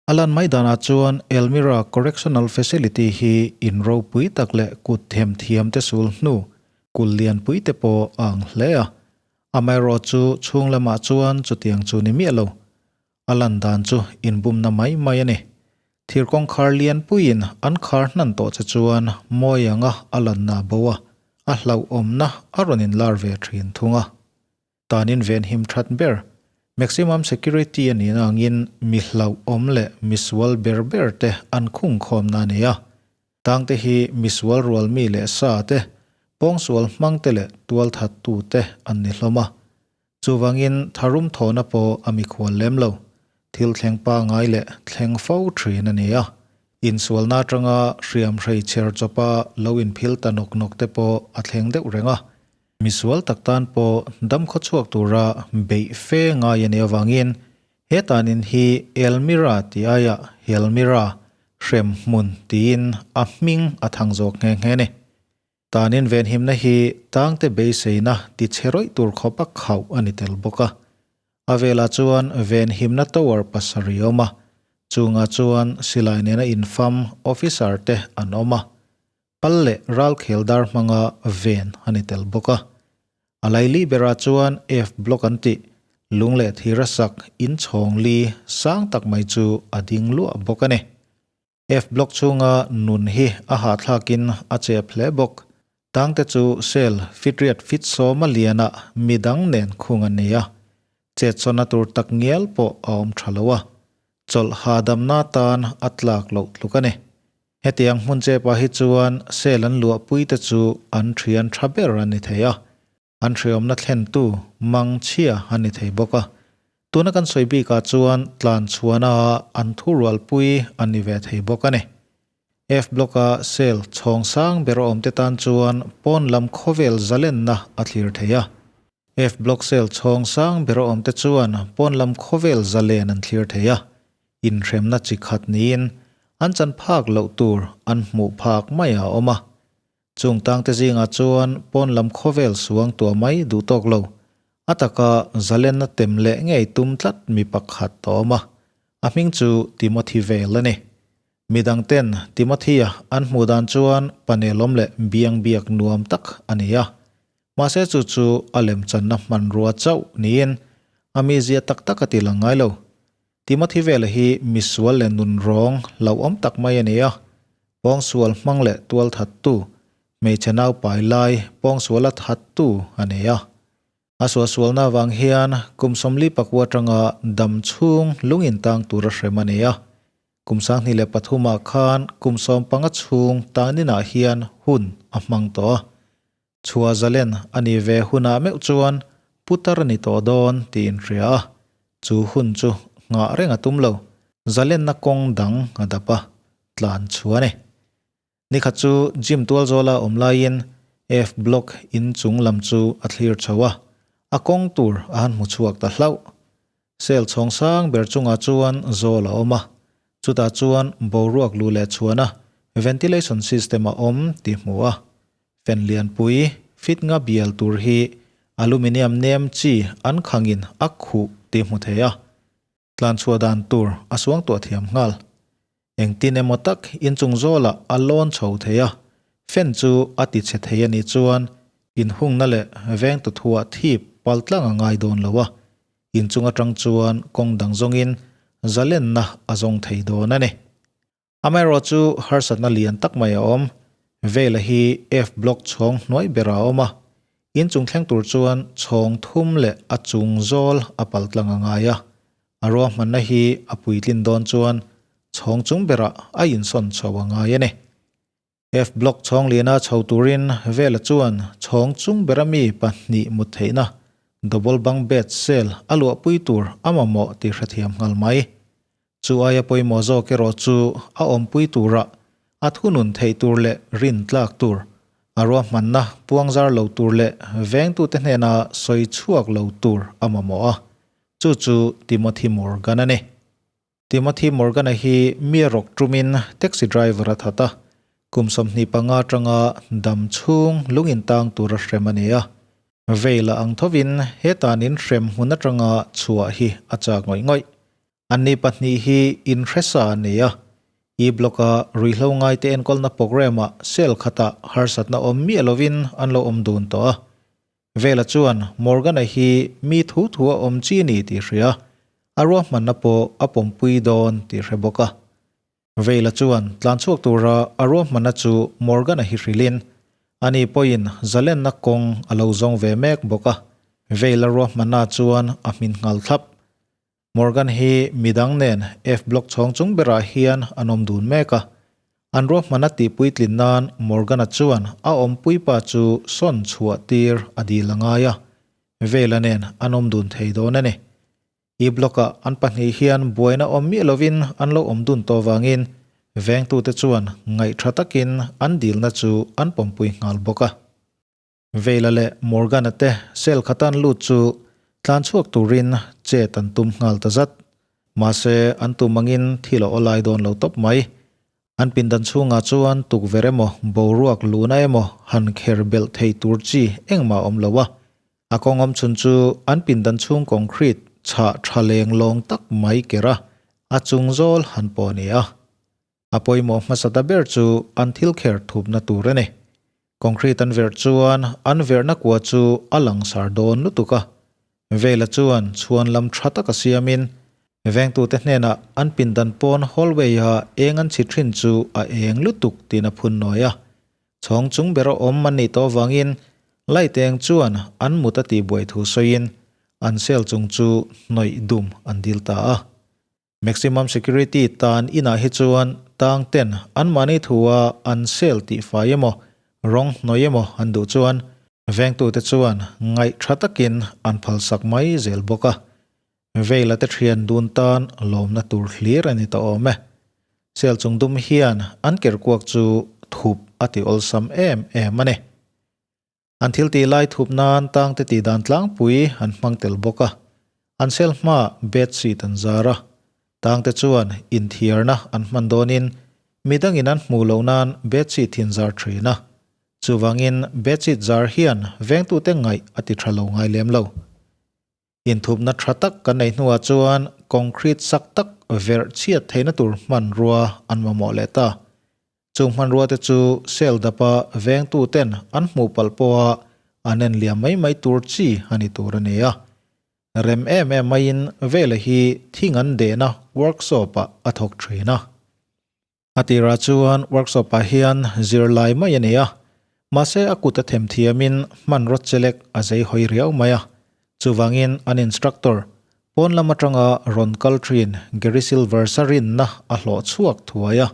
A lan mai danah chuan Elmira Correctional Facility hi in ropui tak leh kut themthiam te sul hnu kul lianpui te pawh a ang hle a. Amaherawh chu chhung lamah chuan chutiang chu ni miah lo. A lan dan chu inbumna mai mai a ni. Thir kawngkhar lianpuiin an khar hnan tawh che chuan mawi anga a lanna bo a, a hlauhawmna a rawn inlar ve thin thung a. Tanin venhim that ber, maximum security a nihna angin mi hlauhawm leh misual ber ber te an khungkhawmna a ni a. Tangte hi misual rual mi leh sa te, pawngsual hmang te leh tualthattu te an ni hlawm a. Chuvangin tharum thawhna pawh a mikhual lem lo. Thil thleng pangai leh thleng fo thin a ni a. Insualna atanga hriam hrei chher chawpa lo inphil ta nawk nawk te pawh a thleng deuh reng a. Misual tak tan pawh dam khawchhuak tura beih fe ngai a nih avangin he tanin hi Elmira tih aiah Helmira, hrem hmun tiin a hming a thang zawk nghe nghe a ni. Tanin venhimna hi tangte beiseina ti chhe rawih tur khawpa khauh a ni tel bawk a. A velah chuan venhimna tower pasarih a awm a, chungah chuan silai nena infam officer te an awm a. Pal leh ralkhel dar hmanga ven a ni tel bawk a. A laili berah chuan F block an tih, lung leh thira sak inchhawng li sang tak mai chu a ding luah bawk a ni. F block chhunga nun hi a hahthlakin a chep hle bawk. Tangte chu cell fitriat fit sawma lianah midang nen khung an ni a. Chetchawna tur tak ngial pawh a awm tha lo a. Chawlh hahdamna tan a tlak loh tluk a ni. Hetiang hmun chepa hi chuan cell an luahpui te chu an thian tha ber a ni thei a. An hreawmna thlentu mang chhia a ni thei bawk a. Tuna kan sawi bikah chuan tlan chhuahna an thurualpui a ni ve thei bawk a ni. F block-a cell chhawng sang ber a awmte tan chuan pawn lam khawvel zalenna a thlir thei a. F block cell chhawng sang ber a awmte chuan pawn lam khawvel zalen an thlir thei a. Inhremna chi khat niin an chan phak loh tur an hmuh phak mai a awm a. Chung tangte zingah chuan pawn lam khawvel suang tuah mai duh tawk lo. A taka zalenna tem leh ngei tum tlat mi pakhat a awm a, a hming chu Timothy Vale a ni. Midang ten Timothy-a an hmuh dan chuan panelawm leh biang biak nuam tak a ni a. Mahse chu chu a lemchanna hmanrua chauh niin a mizia tak tak a ti lang ngai lo. Timothy Vela hi misual leh nunrawng hlauhawm tak mai a ni a, pawngsual hmang leh tual thattu, hmeichhe naupai lai pawngsuala thattu a ni a. A suahsualna avang hian kum 44 atanga dam chhung lung intang tura hrem a ni a. Kum 2003 ah khan kum 15 chhung taninah hian hun a hmang tawh a. Chhuah zalen a nih ve hunah meuh chuan putar a ni tawh dawn tih inhria a, chu hun chu nghah reng a tum lo. Zalenna kawng dang a dap a, tlan chhuah a ni. Nikhat chu gym tual zawla awm laiin F block in chung lam chu a thlir chho a, a kawng tur a han hmu chhuak ta hlauh. Cell chhawng sang ber chungah chuan zawl a awm a, chutah chuan boruak luh leh chhuahna ventilation system a awm tih hmu a. Fan lianpui fit nga bial tur hi aluminium nem chi an khangin a khuh tih hmu thei a, tlanchhuah dan tur a suangtuah thiam nghal. Engtin emaw tak inchung zawlah a lawn chho thei a, fan chu a ti chhe thei a nih chuan inhungna leh vengtu thuah thip pal tlang a ngai dawn lo a, inchung atang chuan kawng dang zawngin zalenna a zawng thei dawn a ni. Amaherawh chu harsatna lian tak mai a awm. Vela hi F block chhawng hnuai berah a awm a, inchung thleng tur chuan chhawng thum leh a chung zawl a pal tlang a ngai a. A ruahmanna hi a puitlin dawn chuan chhawng chung berah a insawn chho a ngai a ni. F block chhawng liana chho turin Vela chuan chhawng chung bera mi pahnih mut theihna double bunk bed cell a luahpui tur a mamawh tih hrethiam nghal mai. Chu aia pawimawh zawk erawh chu a awmpui tura a thunun theih tur leh rin tlak tur, a ruahmanna puangzar lo tur leh vengtute hnena sawi chhuak lo tur a mamawh a, chu chu Timothy Morgan a ni. Timothy Morgan-a hi mi a rawk ṭumin taxi driver a that a, kum 25 aṭanga dam chhung lung intang tura hrem a ni a. Veila ang thovin hetanin hrem hmun aṭanga chhuah hi a chak ngawih ngawih. Anni pahnih hi inhresa an ni a, E Block-a ruihhlo ngaite enkawlna programme-ah cell khatah harsatna awm miah lovin an lo awm dun tawh a. Vela chuan Morgan-a hi mi thu thu a awm chi ni tih hria, a ruahmanna pawh a pawmpui dawn tih hre bawk a. Vela chuan tlanchhuak tura a ruahmanna chu Morgan-a hi hrilhin, ani pawhin zalenna kawng a lo zawng ve mek bawk a. Vela ruahmanna chuan a hmin nghal thlap. Morgan hi midang nen F-block chhawng chung berah hian an awm dun mek a. An ruahman a tihpuitlin nan Morgan-a chuan a awmpuipa chu sawn chhuah tir a dil a ngai a, Vela nen an awm dun thei dawn a ni. E-block-ah an pahnih hian buaina awm miah lovin an lo awm dun tawh vangin vengtute chuan ngaihtha takin an dilna chu an pawmpui nghal bawk a. Veila leh Morgan-a te cell khatan lut chu tlan chhuak turin chet an tum nghal ta zat. Mahse, an tum angin thil a awlai dawn lo tawp mai. An pindan chhungah chuan tukverh emaw, boruak luhna emaw han kher belh thei tur chi engmah a awm lo a. A kawng awm chhun chu an pindan chhung concrete chhah tha leng lawng tak mai ker a, a chung zawl han pawh a ni a. A pawimawh hmasa ta ber chu an thil kher thupna tur a ni. Concrete an verh chuan an verhna kua chu a langsar dawn lutuk a. Vela chuan chhuan lam tha taka siamin vengtute hnenah an pindan pawn hallway-a eng an chhi thin chu a eng lutuk tiin a phun nawi a. Chhawng chung bera awm an nih tawh avangin light eng chuan an mut a tihbuai thu sawiin an cell chung chu hnawih dum an dil ta a. Maximum security tan inah hi chuan tang ten anmahni thua an sel tih fai emaw, rawng hnawih emaw an duh chuan vengtute chuan ngaih tha takin an phalsak mai zel bawk a. Veila te thian dun tan lawmna tur hlir a ni ta awm e. Sel chung dum hian an kerkuak chu thup a ti awlsam em em a ni. An thil tih lai thup nan tangte tih dan tlangpui an hmang tel bawk a, an cell hmaah bed sheet an zar a. Tangte chuan inthiarna an hman dawnin midangin an hmuh loh nan bed sheet hi an zar thin a. Chuvangin bed sheet zar hian vengtute ngaih a ti tha lo ngai lem lo. Inthupna tha tak kan nei hnuah chuan concrete sak tak verh chhiat theihna tur hmanrua an mamawh leh ta. Chung hmanrua te chu cell dapa vengtu ten an hmuh palh pawha an en liam mai mai tur chi a ni tur a ni a. Rem em em maiin Vela hi thing an dehna workshop-ah a thawk thin a. A tirah chuan workshop-ah hian zirlai mai a ni a, mahse a kut a them thiamin hmanraw chelek a zei hawi riau mai a. Chuvangin an instructor, pawn lam atanga rawn kal thin Gary Silvers-a rinna a hlawh chhuak thuai a.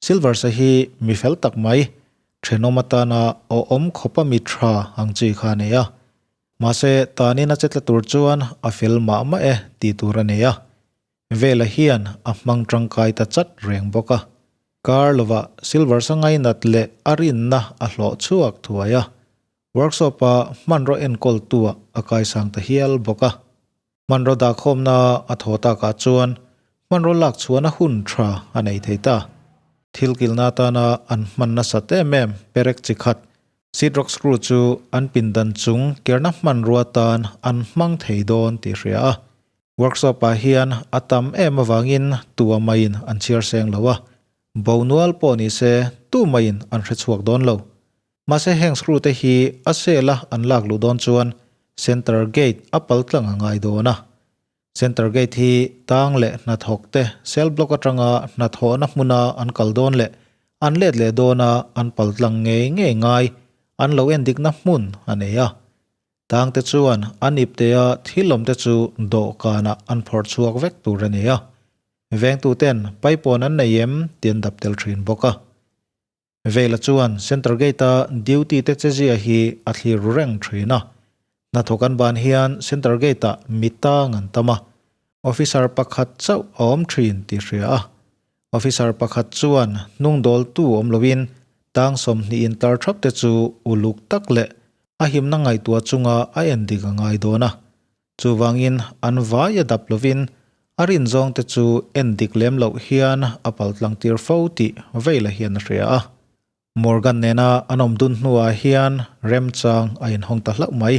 Silvers-a hi mi fel tak mai, thenawm atana awhawm khawpa mi tha ang chi kha a ni a. Mahse tanin a che tla tur chuan a fel mah mah e tih tur a ni a. Vela hian a hmang tangkai ta chat reng bawk a. Kar lovah Silver Sangai nat leh a rinna a hlawh chhuak thuai a. Workshop-a hmanraw enkawltuah a kaisang ta hial bawk a. Hmanraw dahkhawmna a thaw takah chuan hmanraw lak chhuahna hun tha a nei thei ta. Thil kilhna atana an hman nasat em em perek chi khat Seed rock screw chu an pindan chung kerna hmanrua tan an hmang thei dawn tih hria a. Workshop-ah hian a tam em avangin tu a maiin an chhiar seng lo a, bo nual pawh ni se tu maiin an hre chhuak dawn lo. Mahse heng screw te hi a sel a an lak luh dawn chuan center gate a pal tlang a ngai dawn a. Center gate hi tang leh hnathawk te cell block atanga hnathawhna hmuna an kal dawn leh an let leh dawna an pal tlang ngei ngei ngai an lo endikna hmun a nei a. Tangte chuan an iptea thil awmte chu dawhkanah an phawrh chhuak vek tur a ni a, vengtuten paipawn an nei em tih an dap tel thin bawk a. Vela chuan Center Gate-a duty te chezia hi a thlir ru reng thin a, hnathawk an ban hian Center Gate-ah mi tang an tam a, officer pakhat chauh a awm thin tih hria a. Officer pakhat chuan hnung dawltu awm loin tang 20 intar thap te chu uluk tak leh a himna ngaihtuah chunga a en dik a ngai dawn a. Chuvangin an vai a dap lovin a rin zawng te chu en dik lem loh hian a paltlang tir fo tih Veila hian a hria a. Morgan nena an awm dun hnuah hian remchang a inhawng ta hlauh mai.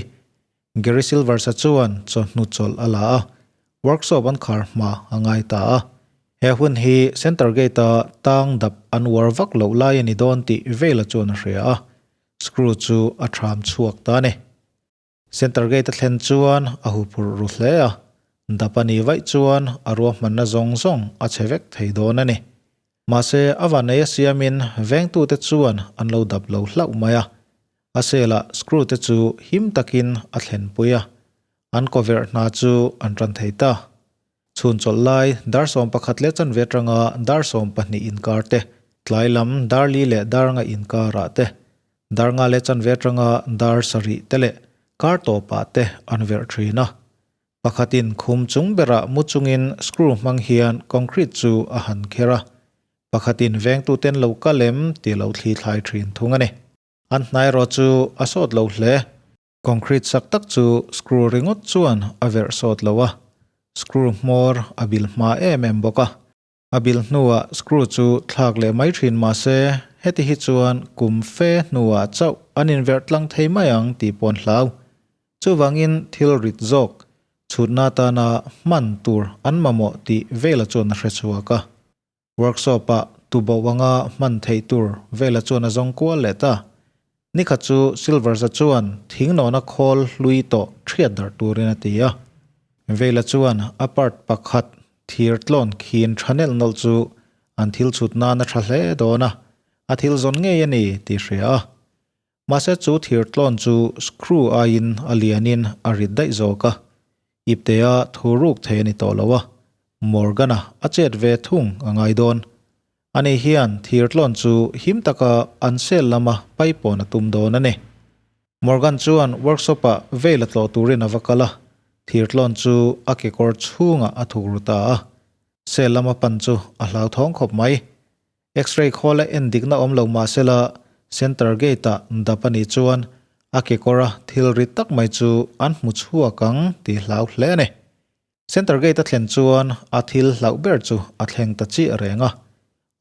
Gary Silvers-a chuan chawhnu chawlh a la a. Workshop an khar hma a ngai ta a. He hun hi Center Gate-a tang dap an uar vak loh lai a ni dawn tih Veila chuan a hria a, screw chu a ṭham chhuak ta a ni. Center Gate a thlen chuan a huphurh ru hle a, dap a nih vaih chuan a ruahmanna zawng zawng a chhe vek thei dawn a ni. Mahse, a vanei a siamin vengtute chuan an lo dap lo hlauh mai a, a cell-ah screw te chu him takin a thlenpui a, an kawverh hna chu an tan thei ta. Chhun chawlh lai dar 11 leh chanve atanga dar 12 inkar te, tlai lam dar li leh dar nga inkarah te, dar nga leh chanve atanga dar sarih te leh kar tawpah te an verh thin a. Pakhatin khum chung berah mu chungin screw hmang hian concrete chu a han kher a, pakhatin vengtuten lo kal em tih lo thli thlai thin thung a ni. An hnai erawh chu a sawt lo hle. Concrete sak tak chu screw ringawt chuan a verh sawt lo a, screw hmawr a bil hma em em bawk a. A bil hnuah screw chu thlak leh mai thin mah se, heti hi chuan kum fe hnuah chauh an inverh tlang thei mai ang tih pawh an hlau. Chuvangin thil rit zawk chhutna atana hman tur an mamawh tih Vela chuan a hre chhuak a. Workshop-ah tuboh anga hman theih tur vela chuan a zawng kual leh ta. Nikhat chu Silvers-a chuan thingnawna khawl hlui tawh thiat darh turin a ti a. Vela chuan a part pakhat thir tlawn khin tha nelh nawlh chu an thil chhut nan a tha hle dawn a, a thil zawn ngei a ni tih hria a. Mahse chu thir tlawn chu screw aiin a lianin a rit daih zawk a, iptea thu ruk thei a ni tawh lo a, Morgan-a a chet ve thung a ngai dawn. Ani hian thir tlawn chu him taka an cell lama paipawn a tum dawn a ni. Morgan chuan workshop-ah veil a tlawh turin a va kal a, thir tlawn chu a kekawr chhungah a thuk ru ta a. Cell lama pan chu a hlauthawng khawp mai. X-ray khawl a en dikna awm lo mah sela center gate-ah dap a nih chuan a kekawra thil rit tak mai chu an hmu chhuak ang tih hlau hle a ni. Center gate a thlen chuan a thil hlauh ber chu a thleng ta chiah reng a.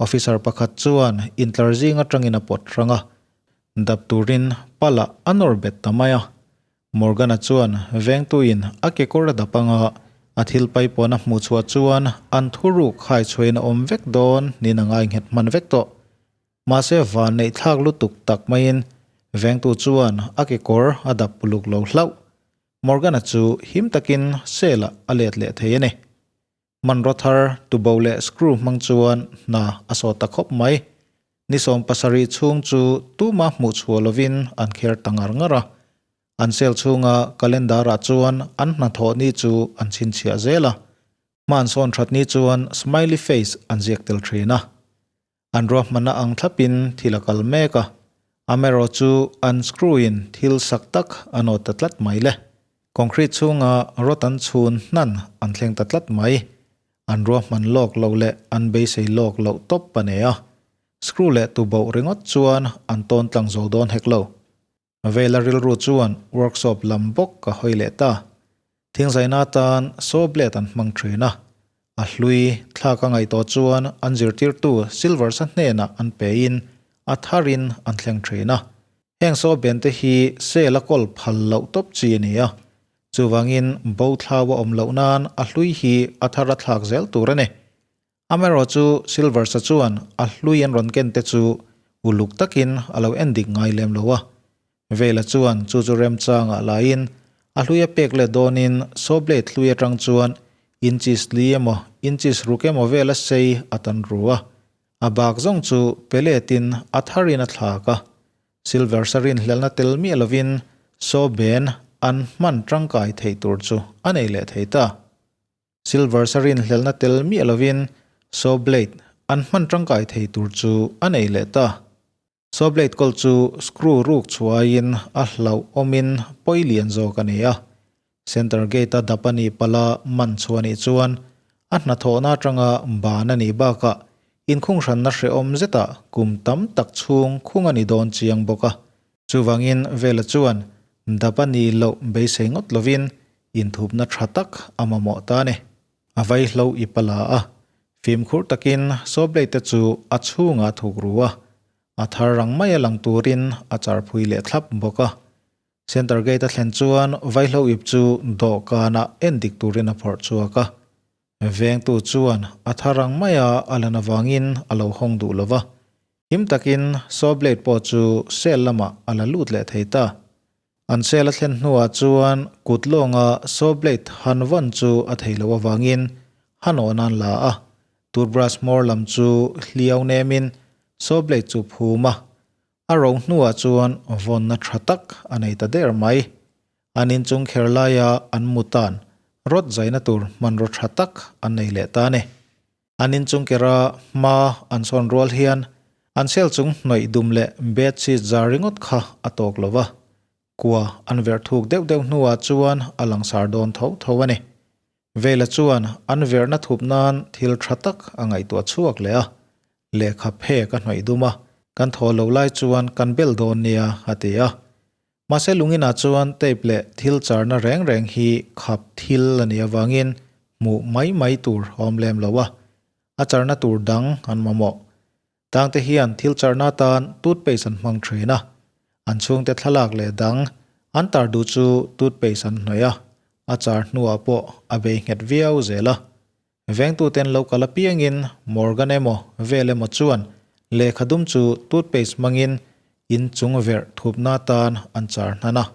Officer pakhat chuan intlar zing atangin a pawt hrang a, dap turin palah a nawr bet ta mai a. Morgan-a chuan vengtuin a kekawr a dap anga a thil paipawn a hmuh chhuah chuan an thuruk khai chhuain a awm vek dawn niin a ngai nghet hman vek tawh. Mahse van neih thlak lutuk tak maiin vengtu chuan a kekawr a dap uluk lo hlauh. Morgan-a chu him takin cell-ah a let leh thei a ni. Hmanraw thar tubo leh screw hmang chuan hna a sawt ta khawp mai. Ni 70 chhung chu tuma hmuh chhuah lovin an kher ta ngar ngar a. An cell chhunga calendar-ah chuan an hnathawh ni chu an chhinchhiah zel a. Hma an sawn that ni chuan smiley face an ziak tel thin a. An ruahmanna ang thlapin thil a kal mek a, amaherawh chu an screw-in thil sak tak a nawt ta tlat mai le. Concrete chhunga rod an chhun hnan an thleng ta tlat mai. An ruahman lawk loh leh an beisei lawk loh tawp a nei a, screw leh tuboh ringawt chuan an tawn tlang zo dawn hek lo. Vela rilru chuan workshop lam bawk ka hawi leh ta. Thingzaina atan saw blade an hmang thin a, a hlui thlak a ngaihtuah chuan an zirtirtu Silver sa hnenah an pein a tharin an thleng thin a. Heng saw ben te hi sel a kawl phal loh tawp chi a ni a, chuvangin bo thlau a awm loh nan a hlui hi a thar a thlak zel tur a ni. Amaherawh chu Silver sa chuan a hlui an rawn ken te chu uluk takin a lo en dik ngai lem lo a. Vela chuan chu chu remchangah laiin a hlui a pek leh dawnin saw blade hlui atang chuan inches li emaw inches ruk emaw vel a sei a tan ru a. A bak zawng chu pe letin a tharin a thlak a. Silver sa rinhlelna tel miah lovin saw ben an hman tangkai theih tur chu a nei leh thei ta. Silver sa rinhlelna tel miah lovin saw blade an hman tangkai thei tur chu a nei leh ta. Saw blade kawl chu screw ruk chhuaiin a hlauh awmin pawi lian zawk a ni a. Center gate a dap a nih pala man chhuah nih chuan a hnathawhna atanga ban a nih bakah inkhunghranna hrehawm zetah kum tam tak chhung khung a ni dawn chiang bawk a. Chuvangin Vela chuan dap a nih loh beisei ngawt lovin inthupna tha tak a mamawh ta a ni. A vaihlo i pala a, fimkhur takin saw blade te chu a chhungah a thuk ru a, a thar rang mai a lang turin a char phui leh thlap bawk a. Center gate a thlen chuan vaihlo ip chu dawhkanah en dik turin a phawrh chhuak a. Vengtu chuan a thar ang maia a lan avangin a lo hawng duh lo va. Him takin saw blade pawh chu cell lamah a la lut leh thei ta. An cell a thlen hnuah chuan kut lawnga saw blade han vawn chu a thei loh avangin han awn an la a. Toothbrush hmawr lam chu hliau nemin saw blade chu phum a. A ro hnuah chuan vawnna tha tak a nei ta der mai. An inchung kher laia an mu tan rawt zaina tur hmanraw tha tak an nei leh ta a ni. An inchung kera hma an sawn rual hian an cell chung hnawih dum leh bed sheet zar ringawt kha a tawk lo va, kua an verh thuk deuh deuh hnuah chuan a langsar dawn tho tho a ni. Vela chuan an verhna thup nan thil tha tak a ngaihtuah chhuak leh a, lehkha phek a hnawih dum a, kan thaw lo lai chuan kan bel dawn nia a ti a. Mahse lunginah chuan tape leh thil charna reng reng hi khap thil a nih avangin hmuh mai mai tur a awm lem lo a, a charna tur dang an mamawh. Tangte hian thil charna atan toothpaste an hmang thin a, an chhungte thlalak leh dang an tar duh chu toothpaste an hnawih a, a char hnuah pawh a bei nghet viau zel a. Vengtuten lo kal apiangin Morgan emaw vel emaw chuan lehkha dum chu toothpaste hmangin in chung verh thupna atan an char hnan a,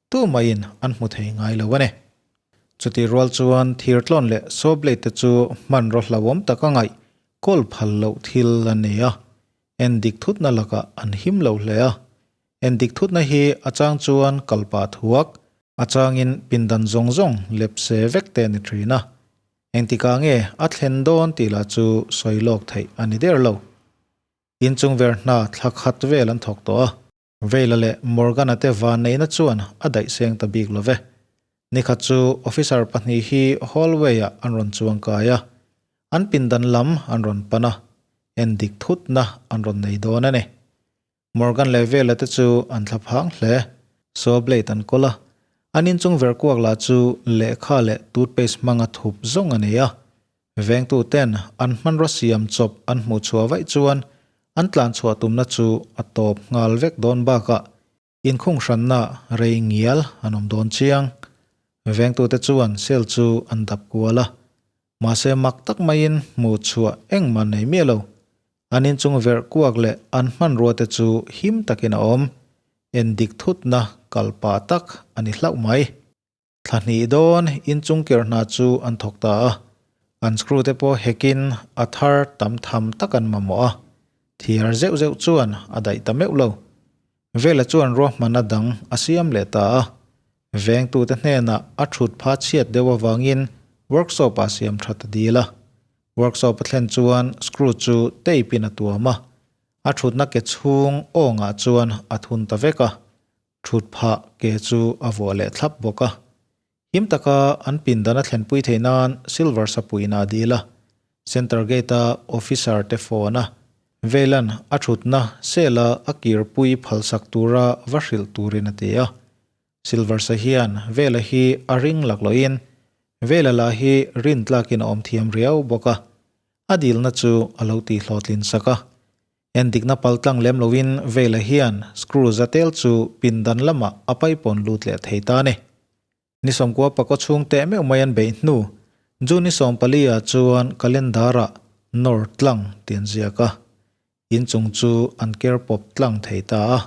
tumaiin an hmu thei ngai lo a ni. Chutih rual chuan thirtlawn leh saw blade te chu hmanraw hlauhawm tak a ngaih kawl phal loh thil a ni a, endik thutna lakah an him lo hle a. Endik thutna hi a chang chuan kalpah thuak, a changin pindan zawng zawng lepse vek te a ni thin a. Engtikah nge a thlen dawn tih lah chu sawi lawk theih a ni der lo. Inchung ver hna thla khat vel an thawk tawh a. Veila leh Morgan-a te vanneihna chuan a daih seng ta bik lo ve. Nikhat chu officer pahnih hi hallway-ah an rawn chuang kai a, an pindan lam an rawn pan a, endik thutna an rawn nei dawn a ni. Morgan leh Veila te chu an thla phang hle. Saw blade an kawl a, an inchung ver kuak lah chu lehkha leh toothpaste hmanga thup zawng a nei a. Vengtu ten an hmanraw siam chawp an hmuh chhuah vaih chuan an tlan chhuah tumna chu a tawp nghal vek dawn bakah inkhung hranna rei ngial an awm dawn chiang. Vengtute chuan cell chu an dap kual a, mahse mak tak maiin hmuh chhuah engmah nei miah lo. An inchung verh kuak leh an hmanrua te chu him takin a awm, endik thutna kal pah tak a ni hlauh mai. Thla hnih dawn inchung ker hna chu an thawk ta a, an screw te pawh hekin a thar tam tham tak an mamawh a, thiar zeuh zeuh chuan a daih ta meuh lo. Vela chuan ruahmanna dang a siam leh ta a, vengtute hnenah a thut pha chhiat deuh avangin workshop ah siam that a dil a. Workshop a thlen chuan screw chu tape in a tuam a, a thutna ke chhung awngah chuan a thun ta vek a, Thut phah ke chu a vuah leh thlap bawk a. Him taka an pindan a thlenpui theih nan Silver sapuiin a dil a. Center gate-a officer te phone a Veilan a thutna cell-a a kirpui phalsak tura va hrilh turin a ti a. Silver sa hian Vela hi a ring laklawhin Vela lah hi rintlakin a awm thiam riau bawk a. A dilna chu a lo tihhlawhtlin sak a. Endikna paltlang lem loin Veila hian screw za tel chu pindan lamah a paipawn lut leh thei ta a ni. Ni sawmkua pakaw chhung teh meuh mai an beih hnu, June ni 14 ah chuan calendar-ah nawr tlang tih an ziak a, inchung chu an ker pawp tlang thei ta a.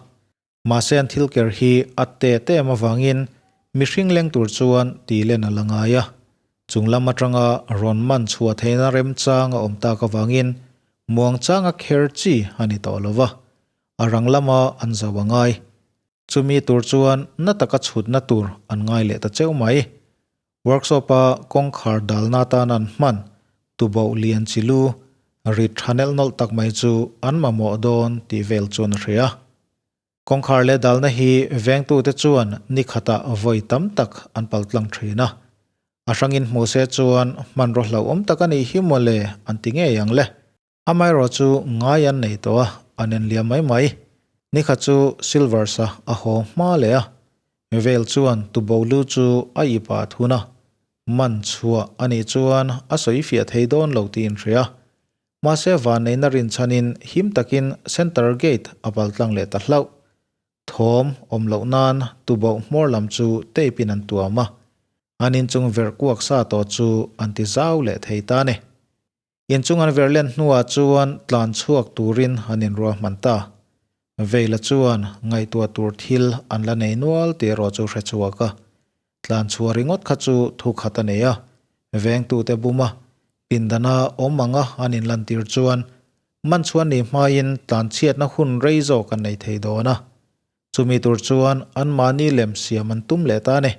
Mahse an thil ker hi a te te em avangin mihring leng tur chuan ti len a la ngai a. Chung lam atanga rawn man chhuah theihna remchang a awm tak avangin muangchanga kher chi a ni tawh lo va, a rang lama an zo a ngai. Chumi tur chuan na taka chhutna tur an ngai leh ta cheu mai. Workshop-a kawngkhar dalna atan an hman tuboh lian chi lu rit tha nelh nawlh tak mai chu an mamawh dawn tih vel chuan a hria. Kawngkhar leh dalna hi vengtute chuan ni khatah vawi tam tak an paltlang thin a. A hrangin hmu se chuan hmanraw hlauhawm tak a nih hi mawle an ti ngei ang le. Amaherawh chu ngai an nei tawh a, an en liam mai mai. Nikhat chu Silvers-a a haw hma leh a, Vel chuan Tubolu chu a ip ah thun a, man chhuah a nih chuan a sawi fiah thei dawn lo tih inhria. Mahse vanneihna rinchhanin him takin Center Gate a paltlang leh ta hlauh. Thawm awm loh nan tubauh hmawr lam chu tape in an tuam a, an inchung verh kuak sa tawh chu an ti zau leh thei ta a ni. Inchung an verh len hnuah chuan tlan chhuak turin an inruahman ta. Veila chuan ngaihtuah tur thil an la nei nual tih erawh chu hre chhuak a. Tlan chhuah ringawt kha chu thu khat a nei a, vengtute buma pindana awm anga an inlantir chuan man chhuan ni hmain tlan chhiatna hun rei zawk an nei thei dawn a. Chumi tur chuan anmahni lem siam an tum leh ta a ni.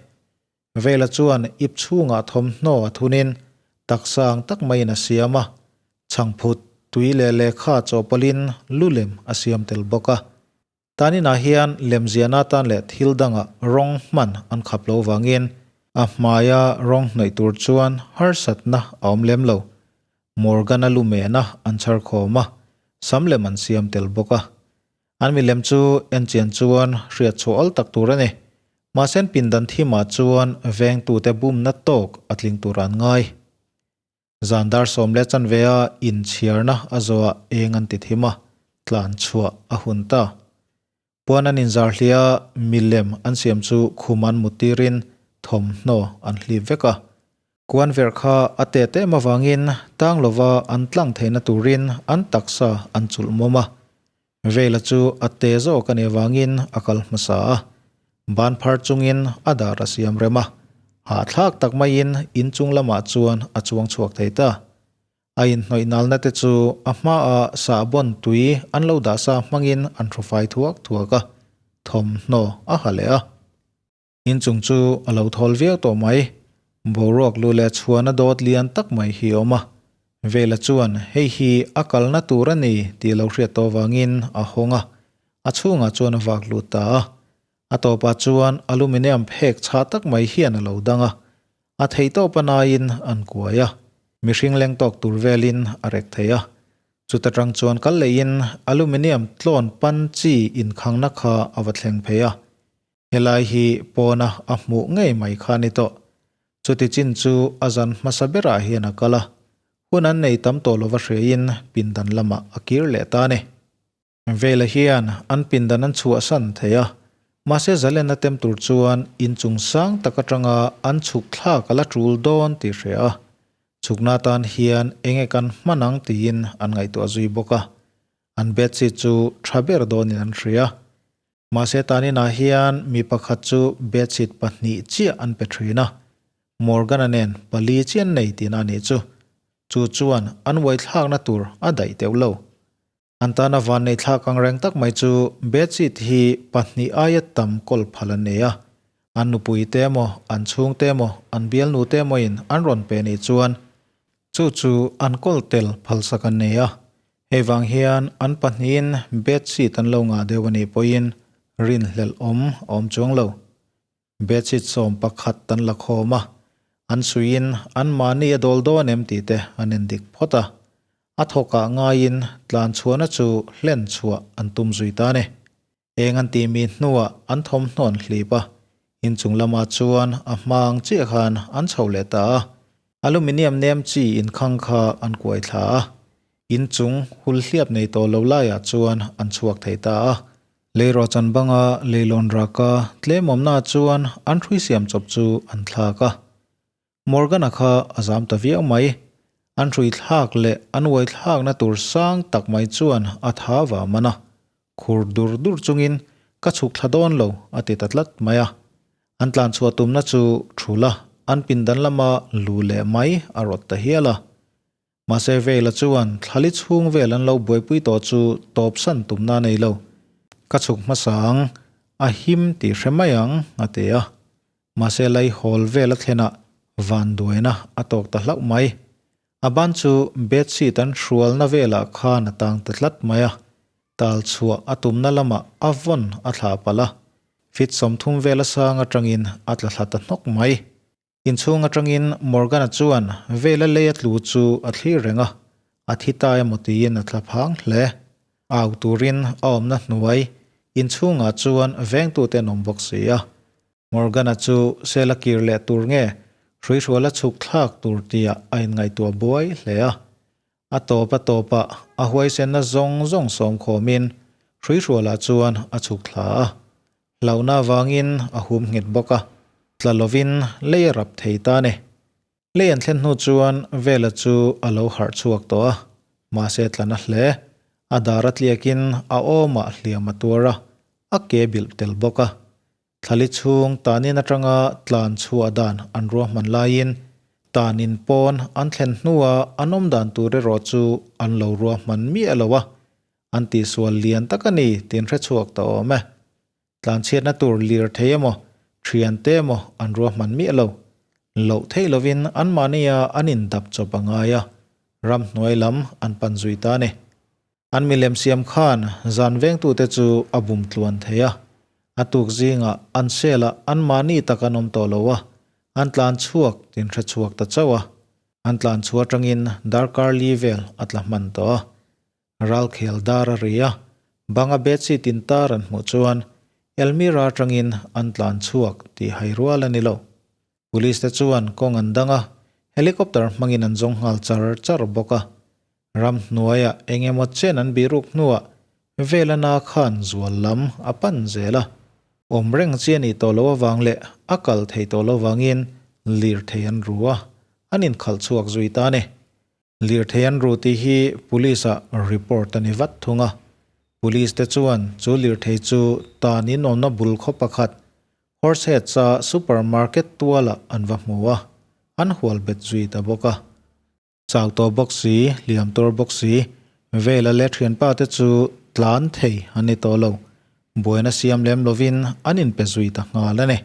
Vela chuan ip chhungah thawmhnaw a thunin taksa ang tak maiin a siam a, chhangphut, tui leh lehkha chawhpawlhin lu lem a siam tel bawk a. Taninah hian lemziahna atan leh thil dangah rawng hman an khap lo vangin a hmaia rawng hnawih tur chuan harsatna a awm lem lo. Morgan-a lu mehna an chhar khawm a, sam lem an siam tel bawk a. An milem chu enchian chuan hriat chhuah awl tak tur a ni. Mahse pindan thimah chuan vengtute bumna tawk a tling tur an ngai. Zan dar 10:15 a inchhiarna a zawhah eng an ti thim a, tlan chhuah a hun ta. Puan an inzar hliah a, milem an siam chu khum an mut tirin thawmhnaw an hlip vek a. Kuan verh kha a tet em avangin tang lova an tlang theihna turin an taksa an chulh mawm a. Veila chu a te zawk a nih avangin a kal hmasa a, ban phar chungin a dar a siam rem a, hahthlak tak maiin inchung lamah chuan a chuang chhuak thei ta. A inhnawih nalna te chu a hmaah sahbawn tui an lo dah sa hmangin an hrufai thuak thuak a, thawmhnaw a ha leh a. Inchung chu a lo thawl viau tawh mai. Boruak lu leh chhuana dawt lian tak mai hi a awm a. Vela chuan hei hi a kalna tur a ni tih lo hriat tawh vangin a hawng a, a chhungah chuan a vak lut ta a. A tawpah chuan aluminium phek chhah tak mai hian a lo dang a, a theihtawp a naiin an kuai a, mihring leng tawk tur velin a rek thei a. Chuta tang chuan kal leiin aluminium tlawn pan chi inkhangna kha a va thleng phei a. Helai hi pawna a hmuh ngei mai kha a ni tawh. Chuti chin chu a zan hmasa berah hian a kal a, hun an nei tam tawh lova hriain pindan lamah a kir leh ta a ni. Vela hian an pindan an chhuahsan thei a, mahse zalen a tem tur chuan inchung sang tak atanga an chhuk thlak a la tul dawn tih hria a, chhukna atan hian enge kan hman ang tiin an ngaihtuah zui bawk a, an bedsheet chu tha ber dawnin an hria. Mahse taninah hian mi pakhat chu bedsheet pahnih chiah an pe thin a, Morgan-a nen pali chiah an nei tihna a nih chu. Chu chuan an uaithlakna tur a daih teuh lo. An tana vannei thlak ang reng tak mai chu bedsheet hi pahnih aia tam kawl phal an nei a, an nupui te emaw, an chhungte emaw, an bialnu te emawin an rawn pe nih chuan chu chu an kawl tel phalsak an nei a. Hei vang hian an pahnihin bedsheet an lo ngah deuh a nih pawhin rinhlelh awm a awm chuang lo. Bedsheet 11 an la khawm a, an suiin anmahni a dawl dawn em tih te an endik phawt a. A thawkah ngaiin tlan chhuahna chu hlen chhuah an tum zui ta a ni. Eng an tih mi hnuah an thawmhnaw an hlip a, inchung lamah chuan a hma ang chiah khan an chho leh ta a. Aluminium nem chi inkhang kha an kuai thla a, inchung hul hliap nei tawh lo laiah chuan an chhuak thei ta a. Leirawh chan banga leilawn raka tlemawmnaah chuan an hrui siam chawp chu an thlak a. Morgan-a kha a zam ta viau mai. An hrui thlak leh an uai thlakna tur sang tak mai chuan a tha va man a. Khur dur dur chungin, Ka chhuk thla dawn lo, a ti ta tlat mai a. An tlan chhuah tumna chu thul a, an pindan lama lu leh mai a rawt ta hial a. Mahse Veila chuan thlali chhung vel an lo buaipui tawh chu tawpsan tumna a nei lo. Ka chhuk hmasa ang, a him tih hre mai ang, a ti a. Mahse lei hawl vel a thlenah van duaina a tawk ta hlauh mai. A ban chu bedsheet an hrualna velah khan a tang ta tlat mai a. Tal chhuah a tumna lamah a vawn a thlah palh a. Feet 30 vel a sang atangin a tla thla ta hnawk mai. Inchhung atangin Morgan-a chuan Vela lei a tlu chu a thlir reng a, a thi ta emaw tiin a tla phang hle. Au turin a awmna hnuai inchhungah chuan vengtute an awm bawk si a. Morgan-a chu sela kir leh tur nge hruihruala chhuk thlak tur tia a inngaihtuah buai hle a. A tawp a tawpah a huaisenna zawng zawng sawm khawmin hruihrualah chuan a chhuk thla a. Hlauhna avangin a hum nghet bawk a, tla lovin lei a rap thei ta a ni. Lei an thlen hnu chuan Vela chu a lo harh chhuak tawh a, mahse tla na hle. A dar a tliakin a awmah hliam a tuar a, a ke bilh tel bawk a. Thlali chhung tanin atanga tlan chhuah dan an ruahman laiin tanin pawn an thlen hnua an awm dan tur erawh chu an lo ruahman miah lo a, an tihsual lian tak a ni tiin hre chhuak ta awm e. Tlanchhiatna tur lir thei emaw, thian te emaw an ruahman miah lo. Loh theih lovin anmahnia an indap chawp a ngai a, ramhnuai lam an pan zui ta a ni. An milem siam khan zan vengtute chu a bum tluan thei a, a tuk zingah an cell-ah anmahni tak an awm tawh lo a, an tlan chhuak tin hre chhuak ta chauh a. An tlan chhuah atangin darkar li vel a tla hman tawh a. Ralkhel dar a ri a, banga bedsheet intar an hmuh chuan Elmira atangin an tlan chhuak tih hai rual a ni lo. Police te chuan kawng an dang a, helicopter hmangin an zawng nghal char char bawk a. Ramhnuaiah eng emaw chen an bihruk hnuah Velana khan zual lam a pan zel a. Awm reng chi a nih tawh loh avang leh a kal thei tawh loh vangin lirthei an ru a, an inkhalh chhuak zui ta a ni. Lirthei an ru tih hi Police ah report a ni vat thung a. Police te chuan chu lirthei chu tan inawmna bul khaw pakhat Horseheads-a supermarket tualah an va hmu a, an hual bet zui ta bawk a. Chau tawh bawk si, hliam tur bawk si, Vela leh thianpa te chu tlan thei an ni tawh lo. Buaina siam lem lovin an inpe zui ta nghal a ni.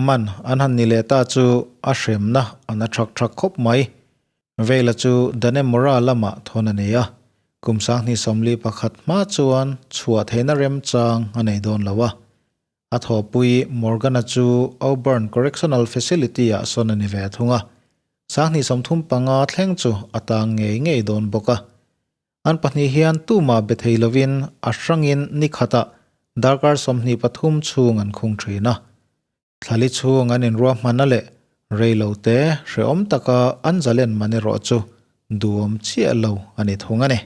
Man an han ni leh ta chu a hremna an a thak thak khawp mai. Veila chu Dannemora lamah thawn a nei a, kum 2021 hma chuan chhuah theihna remchang a nei dawn lo a. A thawhpui Morgan-a chu Auburn Correctional Facility-ah sawn a ni ve thung a, 2035 thleng chu a tang ngei ngei dawn bawk a. An pahnih hian tumah be thei lovin a hrangin ni khatah darkar 23 chhung an khung thin a. Thlali chhung an inruahmanna leh reilote hrehawm taka an zalen man erawh chu duhawm chiah lo a ni thung a ni.